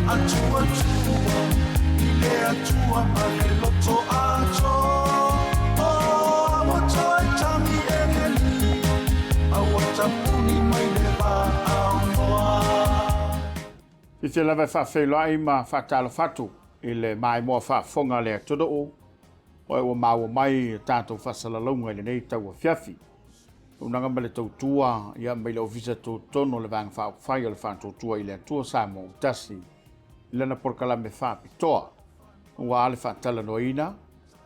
Atuatua i le Atua ma le loto ato Oh, ua toe tagi e le Alii A ua tapuni mai le va o Noa. Fiafia lava e faafeiloai ma faatalofa atu i le maimoa faafofoga a le atunuu o ua maua mai a tatou faasalalauga i lenei tauafiafi. Auaunaga ma le tautua ia mai le Ofisa Tutotonu o le Vaega Faaupufai o le Faatuatua i le Atua Samoa ua tasi i lana polokalame faapitoa aua le faatalanoaina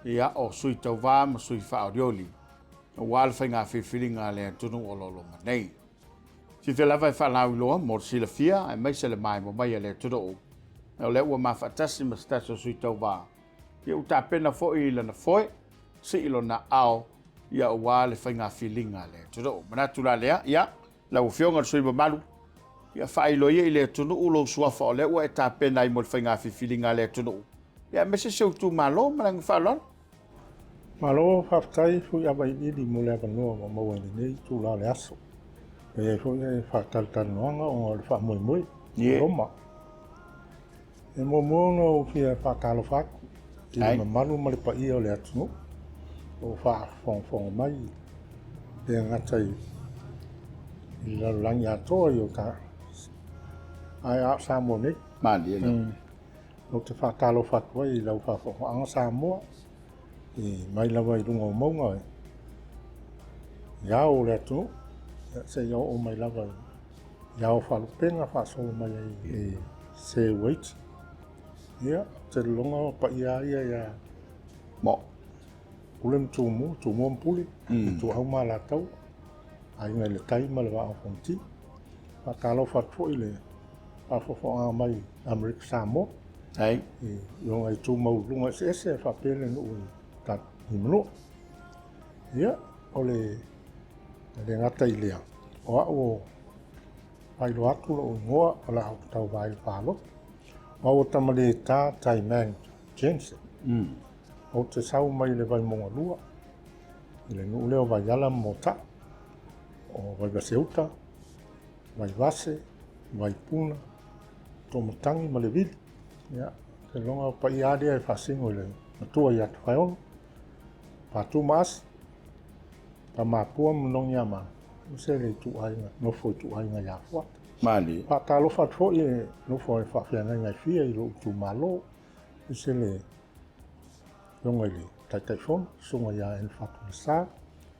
ia o sui tauva ma sui faaolioli aua le faiga filifiliga a le atunuu o lo o loma nei. Fiafia lava e faalauiloa mo le silafia aemaise le maimoa mai a le atunuu o lea ua mafaatasi ma se tasi o sui tauva Ia ua tapena foi lana foe, sii lona ao, ia aua le faiga filiga a le atunuu. Manatu la lea, ia, lau Afioga i le sui usufono mamalu, ia faailoa ia i le atunuu lou suafa o lea ua e tapena ai mo le faiga filifiliga a le atunuu, ia aemaise si ou itumalo ma le agaga faaaloalo. Malo faafetai Fuiava Iliili mo le avanoa ua maua i lenei itula o le aso. E i ai foi le faatalatalanoaga ona o le faamoemoe o Roma. E muamua ona ou fia faatalofa atu i le mamalu ma le paia o le atunuu o lo o faafogafoga mai, e le gata i le lalolagi atoa i o ta, ae a o Samoa nei. Malie lava. Ou te faatalofa atu ai i lau faafofogaaga Samoa, i mai lava i luga o mauga i ao o le atunuu, seia oo mai lava i ao faalupega faasolo mai ai i Seuaiti. Ia, ou te lagona o paia lava ia ia Mo. Pule ma Tumua, Tumua ma Pule, Ituau ma Alataua, Aiga i le Tai ma le Vaa o Fonoti. Faatalofa atu foi i le faafofogaaga mai i Amerika Samoa, i ona itu maualuluga eseese faapea le nuu i Manua. Ia, o le le gata i lea, o au o faailoa atu lou igoa o le a ou tauva ai i le palota. O au o Tamalētā Taiman Jensen. Ou te sau mai le Vaimauga 2, i le nuu lea o Vaiala ma Mota'a, o Vaivaseuta, Vaivase, Vaipuna, Tomatagi ma Levili. Ia, ou te lagona o paia lava lea e faasino i le matua ia Tofaeono, Patu ma Asi, Tamapua ma Nogiamanu, aemaise le ituaiga, nofo ituaiga ia Fuata. Malie. Faatalofa atu foi i nofo a faafeagaiga e fia i lou itumalo, aemaise le Afioga i le Taitaifono, Susuga ia Elefatu Lesa.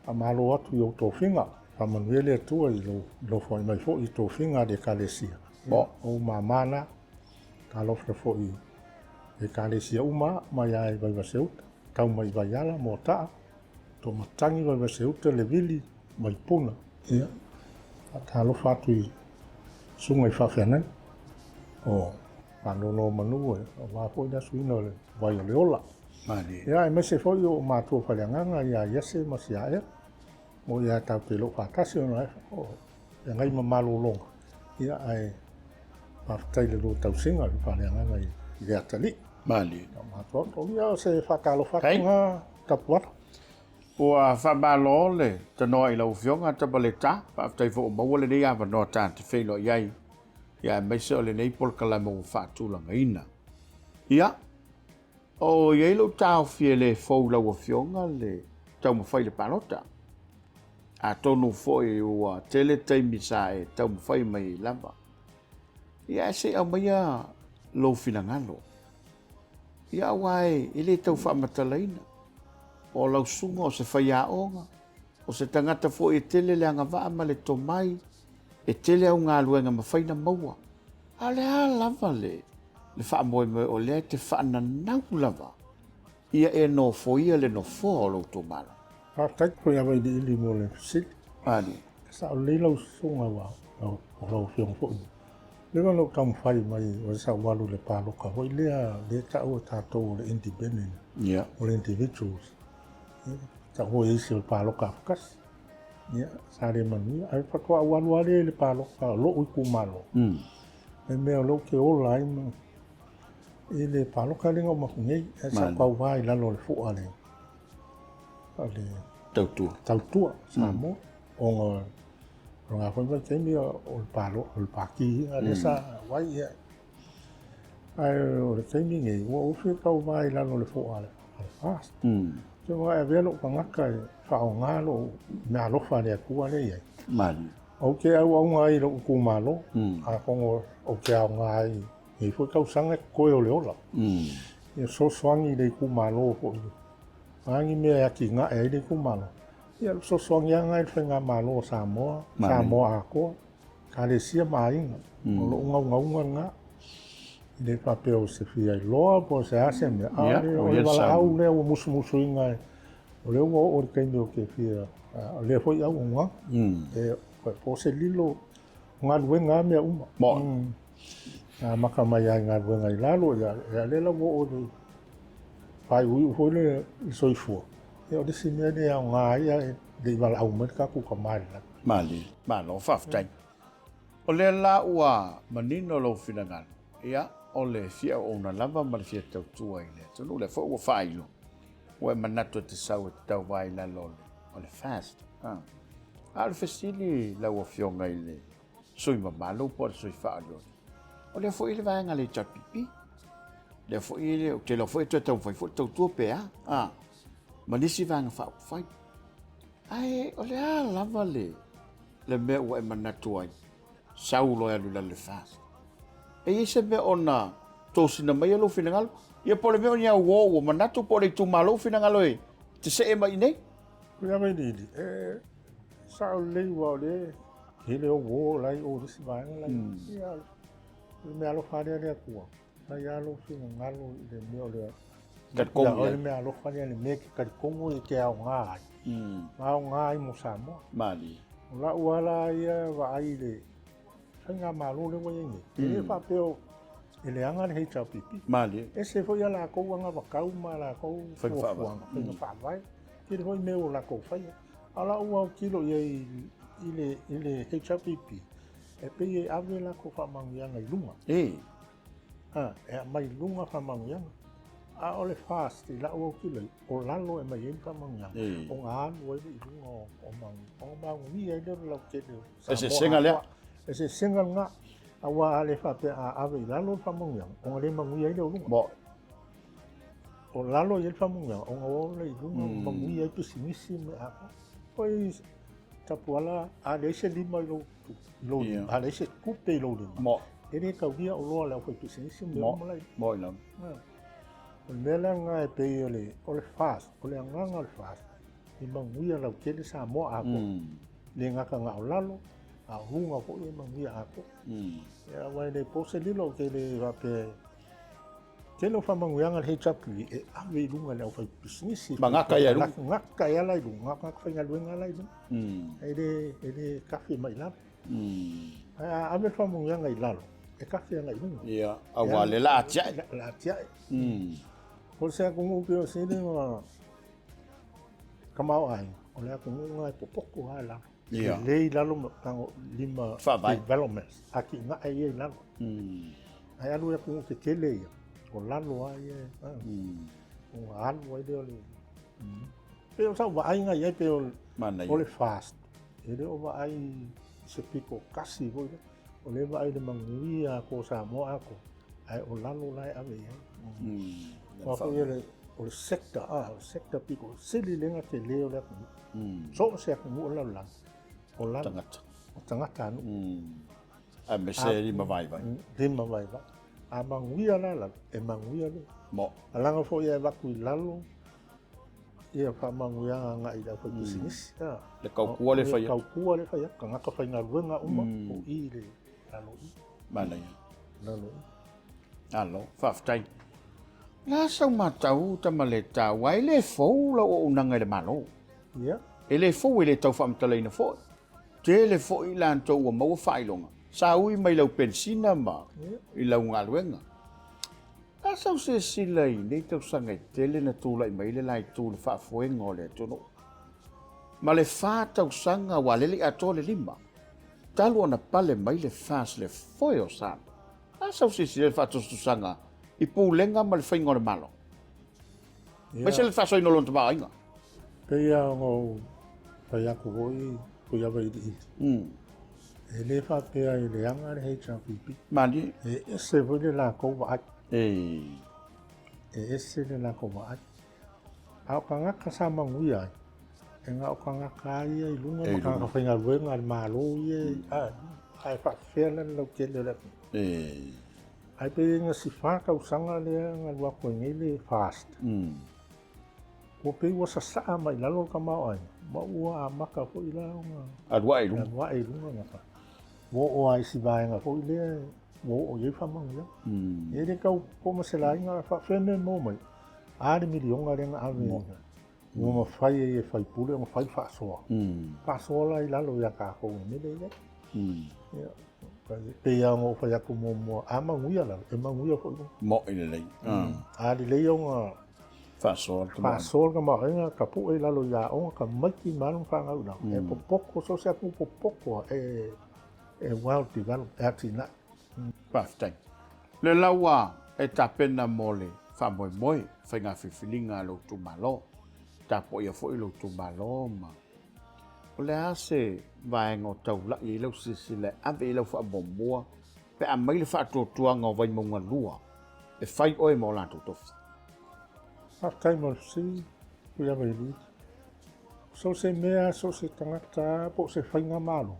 Faamalo atu i ou tofiga, faamanuia le Atua i lou nofo mai foi i tofiga a le Ekalesia. O ou mama na, talofa foi i Ekalesia uma mai lava i Vaivaseuta, tau mai i Vaiala, Moataa, Tomatagi, Vaivaseuta, Levili, Vaipuna. Ia, faatalofa atu i susuga i faafeagaiga o faanonomanu aua foi le asuina o le vai o le ola. Ia, aemaise foi o matua faaleagaga ia Iese ma Siaea, o ia tatou te le o faatasi ona o feagai ma malologa, ia ae faafetai i le lua tausiga i le faaleagaga i le atalii. Malie. Ia, o se faatalofa atu lena Tapuala. Ua faamalo le tanoa i lau Afioga Tamaleta, faafetai foi ua maua lenei avanoa ta te feiloai ai, ia aemaise o lenei polokalame ua faatulagaina. Ia, o i ai lou taofi e le fou i lau Afioga le taumafai i le palota. Atonu foi ua tele taimi sa e taumafai mai ai lava. Ia ae se i aumaia lou finagalo. Ia aua e le tau faamatalaina. O lau susuga o se faiaoga, o se tagata foi e tele le agavaa ma le tomai, e tele au galuega e mafai ona maua. A o le a lava le faamoemoe o lea e te faananau lava ia e nofoia le nofoa o lou itumalo? Faafetai foi lava Iliili mo le fesili. E sao lelei lau susuga aua o lau afioga foi. Leva ona ou taumafai mai o sa ou alu i le palota foi lea lea e taua e tatou o le independent, o le individuals. Tau foi e isi o le palota afakasi. Ia, sa le manuia. Ae faatoa ou alu lava lea i le palota o lou itumalo. Le mea o lea ou te ola ai ma i le palota lea na uma atu nei. Ae sa ou tauva i lalo o le fua o le Tautua. Tautua Samoa. Ona o lena foi vaitaimi o le palo, o le pati lea sa auai. Ia. Ae o le taimi nei, ua ou fia tauva i lalo o le fo'a a le FAST. Se ua avea lou tagata e faaaoga lou meaalofa a le Atua lea e i ai. Malie. Ou te auauna ai i lou itumalo, atonu ou te aoga ai i lenei foi tausaga e totoe o le ola. Ia fesoasoani i le itumalo foi, o a ni mea e atinae ai le itumalo, ia o le fesoasoani lava lena i le faigamalo a Samoa, Samoa atoa. Ekalesia ma aiga. O lou naunauga lena. E le faapea o se fia iloa po o se a se mea, a o le valaau lea ua musumusuina, o lea ua oo i le taimi ou te fia, o lea foi auaunaga. E po o se lilo, o galuega lava mea uma. Na amata mai lava i galuega i lalo, ia lea la ua oo i le faaiuiu foi le soifua, ia o le isi mea lea e aoga ai ae le i valaau mai le tatou Tama i le lagi. Malie. Malo, faafetai. O lea la ua manino lou finagalo, ia, o le fia auauna lava ma le fia tautua i le atunuu, lea foi ua faailo, ua e manatu e te sau e te tauva i lalo o le FAST. A o le fesili lau Afioga i le sui mamalu po o le sui faaolioli, o lea foi le vaega a le HRPP, lea foi, ou te iloa foi e toe taumafai foi le tautua pe a, a, ma nisi vaega faaupufai. Ae o le a lava le, le mea ua e manatu ai, sau loa e alu i lalo i le FAST. E i ai se mea ona tosina mai lou finagalo? Ia po o le mea o ni au uo ua manatu po o le itumalo finagalo e te see mai i inei? Ia Vailiili, e sao lelei aua o lea tele o uo la i o i le isi vaega la i o. Ia, o le meaalofa lava lea a le Atua, fai lava lou finagalo i le mea o le Talitonu i ai. O le meaalofa lea, le mea e te talitonu e te aoga ai, ma aoga ai mo Samoa. Malie. O lau lava la ia vaai i le faigamalo lea ua i ai nei, e le faapea e leaga le HRPP. Malie. Ese foi a latou anavatau ma a latou fuafuaga, faiga faavae, tele foi mea ua latou faia. A o lau autilo i ai i le HRPP, e pei e ave latou faamanuiaga i luga. E aumai i luga faamanuiaga. A o le FAST i lau autilo i ai, o lalo e aumai ai le faamanuiaga, ona alu ai lea i luga o manuia, ona manuia ai lea o le lautele o Samoa. Eseesega lea. Eseesega lena. Aua a le faapea a ave i lalo le faamanuiaga, ona le manuia ai lea o luga. O lalo e i ai le faamanuiaga, ona o lea i luga manuia ai pisinisi ma mea atoa. Foi Tapuala, a leai se lima i lou lima, a leai se tupe i lou lima, e le taulia oloa a le aufaipisinisi ma mea uma la i Moi lava. O le mea la lena e pei o le, o le FAST, o le agaga o le FAST, e manuia lautele Samoa atoa. Le gata na o lalo, a o luga foi e manuia atoa. Ia, aua e le po se lilo, ou te le faapea Tele o faamanuiaga a le HRPP e ave i luga e le aufaipisinisi. Ma gata ai i luga. Gata ai la i luga, gata faigaluega la i luga. E le, e le kafe mai i lalo. Ae a ave le faamanuiaga i lalo, e kafe agai i luga. Ia, aua le la atiae. La atiae. O se atunuu pei o sili ona tamaoaiga, o le atunuu lena e popoto lava i lalo. Ia. Lelei i lalo ma tago lima Faavae. development, atinae ia i lalo. Ae alu i atunuu tetele ia, o lalo lava ia, ona alu ai lea o le... Pei o sau vaaiga i ai, pei o le FAST, e le o vaai i se pito tasi foi lea, o lea e vaai i le manuia atoa o Samoa atoa, ae o lalo la e ave i ai. Aua foi o le sector, o le sector pito sili lea ona tele o le atunuu. So o se atunuu o le lalolagi, o lalo. Tagata. O tagatanuu. Aemaise lima vaivai. Lima vaivai. A manuia la lalo, e manuia luga. Mo. A leaga foi e avatu i lalo ia faamanuiaga agai i le aufaipisinisi. Le tautua le fai atu. Le tautua le fai atu. Tagata faigaluega uma o i i le lalo i. Manaia. Lalo i. Alo, faafetai. O le a sau matau Tamaleta, aua e le fou lau auaunaga i le Malo. Ia. E le fou e le tau faamatalaina foi. Tele foi i latou ua maua faailoga, sa ui mai lau penisina ma i lau galuega. A sau silasila i nei tausaga e tele na tulai mai ai le la itu i le faafoega o le atunuu. Ma le fa tausaga aua lea e le i atoa le lima, talu ona pale mai le FAST le foe o Samoa. A sau silasila i le faatusatusaga i pulega ma le faiga o le Malo. Aemaise le faasoaina o lona tamaoaiga. Pei lava ona ou fai atu foi Fuiava iliili, e le faapea e leaga le HRPP. Malie. E ese foi le latou vaai. E ese le latou vaai. A o tagata sa manuia ai, e na o tagata lava ia i luga ma tagata faigaluega a le Malo ia, ae faapefea la le lautele o le atunuu? Ae pei na si fa tausaga lea na alu atu ai nei le FAST, ua pei ua sasaa mai i lalo le tamaoaiga, ma ua amata foi la ona alu ae i luga. Alu ae i luga gata. Ua oo lava i si vaega foi lea ua oo i ai faamanuiaga. E le tau po ma se laina, faapefea mea e maua mai? A le miliona lea na ave ua mafai ai e faipule ona fai le faasoa. Faasoa la i lalo ia tatou i le mea lea e i ai. Ia, e pei lava ona ou fai atu muamua, a manuia lalo, e manuia foi luga. Mo'i lelei. A lelei ona faasoa le tamaoaiga. Faasoa le tamaoaiga, tapue i lalo i aoga, tamaiti ma alo ma fanau i lalo. E popoto, so o se atunuu popoto lava, e well developed, e atinae. Faafetai. O lea la ua e tapena mo le faamoemoe faiga filifiliga a lou itumalo. Tapuaia foi lou itumalo ma o le a se vaega o taulai ai lau silasila e ave i ai lau faamuamua pe a aumai le faatuatuaga o Vaimauga 2 e fai oe ma o latou tofi? Faafetai mo le fesili, Tuiava i Luigi. So o se mea, so o se tagata po o se faigamalo,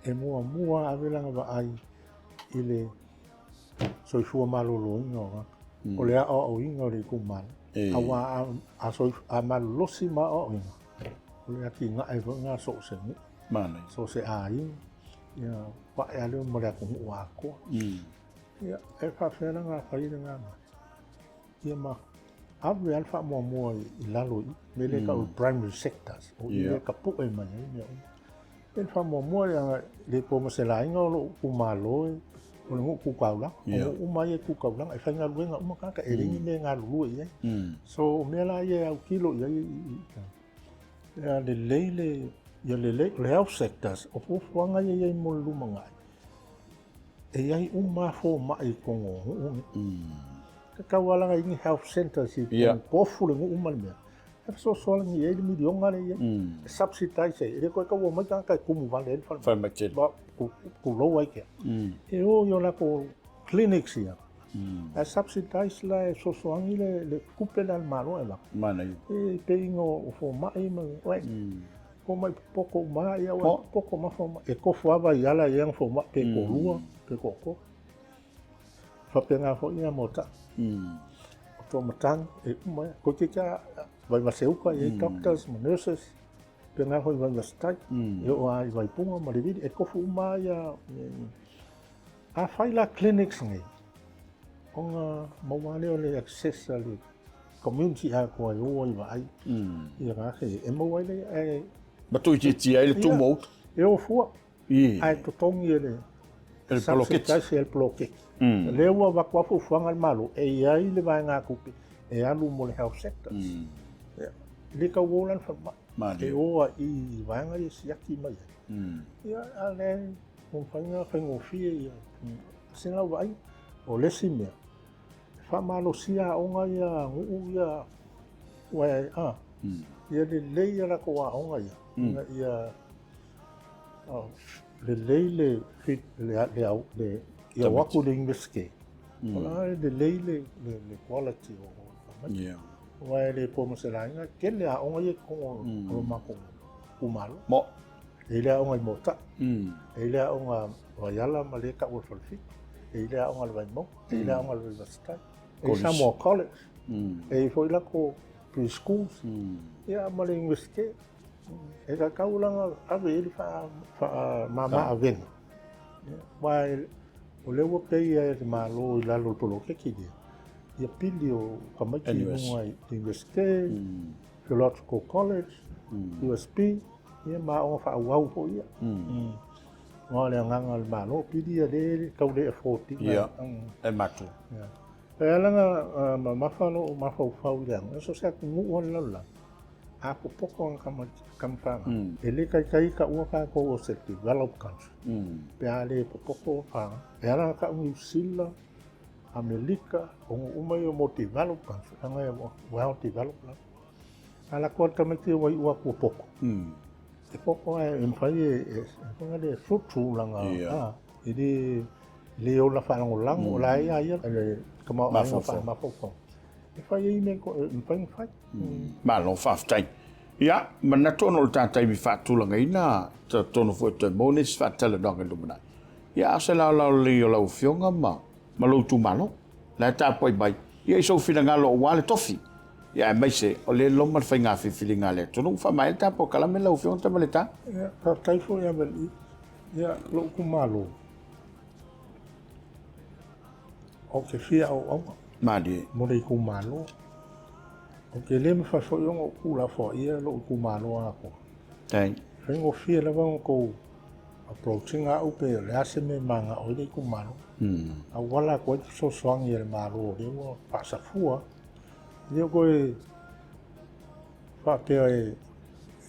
e muamua ave lana vaai i le soifua maloloina o tagata, o le aoaoina o le itumalo. Aua a malolosi ma aoaoina, o le atinae foi lena so o se nuu, so o se aiga, ia pae lava lea ma le atunuu atoa. Ia, e faapefea la ona fai lena mea? Ia ma ave lava le faamuamua i lalo i i, mea lea e tau o le primary sectors, o i lea e tapue mai ai mea uma. E le faamuamua e le po ma se laina o lou itumalo o le nuu tu taulaga. O nuu uma ia e tu taulaga, e faigaluega uma tagata, e leai ni mea e galulue i ai. So o mea la ia e autilo i ai ia lelei le, ia lelei, o le health sectors, o fuafuaga ia e i ai mo le lumanai, E i ai uma lava fomai i totonu o nuu nei. E tatau lava la ona i ai ni health centres i totonu, tofu le nuu ma le mea. E fesoasoani i ai le miliona lea e i ai. E subsidise ai, e le toe tau omai tagata e tumu vale ai le falemai. Falemai tele. Tulou ai ke. E o i o latou clinics ia. Ae subsidise la e fesoasoani le tupe lea a le Malo e avatu. Manaia. E pay ina o fomai ma Fomai popoto uma ia ua popoto ma fomai. E tofu lava i ala ia fomai pe toalua pe toatolu. Faapena foi ia mo ta. O taumatagi e uma ia. Toeitiiti lava Vaivase-uta e i ai doctors ma nurses. Faapena foi i Vaivase-tai. E oo lava i Vaipuga ma Levili e tofu uma lava ia. Afai la clinics nei, ona maua lava lea o le access a le community atoa e o ai e vaai ia tagata ia, e maua ai lea, ae... Ma tuuitiitia ai le tumu o uta. E o fua, ae totogi e le poloketi. E le poloketi. O lea ua avatu lava fuafuaga a le Malo, e i ai le vaegatupe e alu mo le health sector. E le tau o la le falemai, e o lava i vaega ia e siaki mai ai. Ia, a o lea ua mafai ona faigofie ia. O se lau vaaiga, o le isi mea, e faamalosia aoga ia a nuu ia, aua ia lelei a latou aoga ia, ina ia lelei le ia o atu i le Iunivesite, o la e lelei le quality o tamaiti. Aua e le po ma se laina, e tele aoga ia i totonu o lo matou itumalo. E i ai le aoga i Moata'i, e i ai le aoga Vaiala ma lea e tau o le Falefitu, e i ai le aoga a le Vaimauga, e i ai le aoga a le Vaivase-tai, e i ai Samoa College, e i ai foi latou pre-schools, ia ma le Iunivesite. E tatau la ona ave i ai le faamama avega, aua o lea ua pay e le Malo i lalo o le poloketi lea, ia pili o tamaiti i luga i Iunivesite, Theological College, USP, ia ma aoga faaauau foi ia. Aua o le agaga o le Malo, pili ia lea e tau le afford ina. Ia, e matua. Ia. E ala ona mamafa lou mafaufau i le aoga, so o se atunuu lava o le lalolagi, a popoto lana tamafanau, e le taitai taua tatou o se developed country, pe a le popoto fanau. E ala ona tau Niu Sila, Amelika, o nuu uma ia mo developed country, leaga e well developed lava. A lako atu tamaiti ua iu atu ua poto. E poto ae e mafai e, e, e le fruitful lana, a, e le, le ola faalagolago, o la e ia ia le tamaoaiga faamafaufau e fai ai mea e mafai ona fai. Malo faafetai. Ia, manatu ona o le ta taimi faatulagaina, talitonu foi e toe maua nisi faatalanoaga i le lumanai. Ia, a o se laolao lelei o lau Afioga ma ma lou itumalo, la e tapuai mai, ia i sou finagalo aua le tofi, ia aemaise o lea e loma le faiga filifiliga a le atunuu. Faamaea le ta polokalame lau Afioga Tamaleta. Ia, faafetai foi ia Mali'i. Ia, lou itumalo, ou te fia auauna. Malie. Mo le itumalo. Ou te le mafai foi ona ou tuulafoaia lou itumalo atoa. Faafetai. E faigofie lava ona outou approach ina au pe o le a se mea e manao ai le itumalo. Auala atu ai le fesoasoani a le Malo o lea ua faasafua. E le o toe faapea e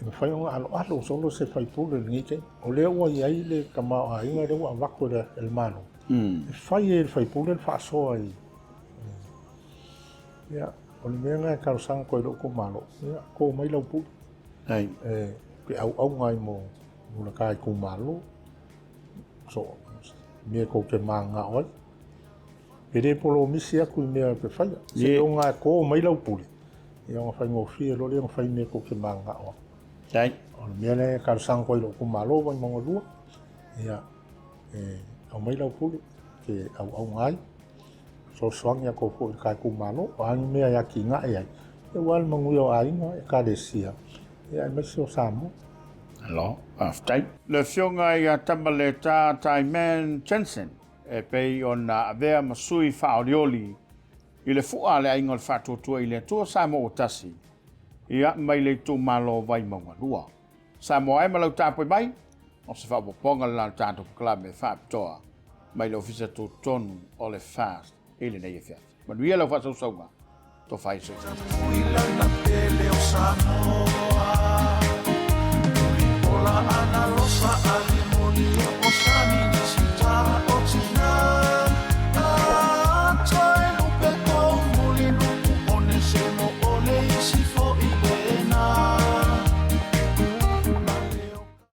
mafai ona aloalo solo se faipule i lenei taimi. O lea ua i ai le tamaoaiga lea ua avatu e le Malo, e fai ai e le faipule le faasoa i... Ia, o le mea lena e talosaga atu ai i lou itumalo, ia, to mai lau pule. E te auauna ai mo le ta itumalo, so mea tou te mananao ai. E le polomisi atu i mea ou te faia. Seiloga e to mai lau pule, ia ona faigofie loa lea ona fai mea tou te mananao ai. O le mea lea e talosaga atu ai i lou itumalo Vaimauga 2, ia e aumai lau pule e te auauna ai. Fesoasoani atu foi i le ta itumalo, o a ni mea e atinae ai, aua le manuia o aiga, ekalesia, aemaise o Samoa. Malo, faafetai. Le Afioga ia Tamaleta Taiman Jensen e pei ona avea ma sui faaolioli i le fua a le Aiga o le Faatuatua i le Atua Samoa ua Tasi, ia mai le itumalo Vaimauga 2. Samoa e ma lau tapuai mai, o se faaopoopoga lena o le tatou polokalame faapitoa mai le Ofisa Tutotonu o le FAST i lenei afiafi. Manuia lau faasausauga, tofa ai soifua.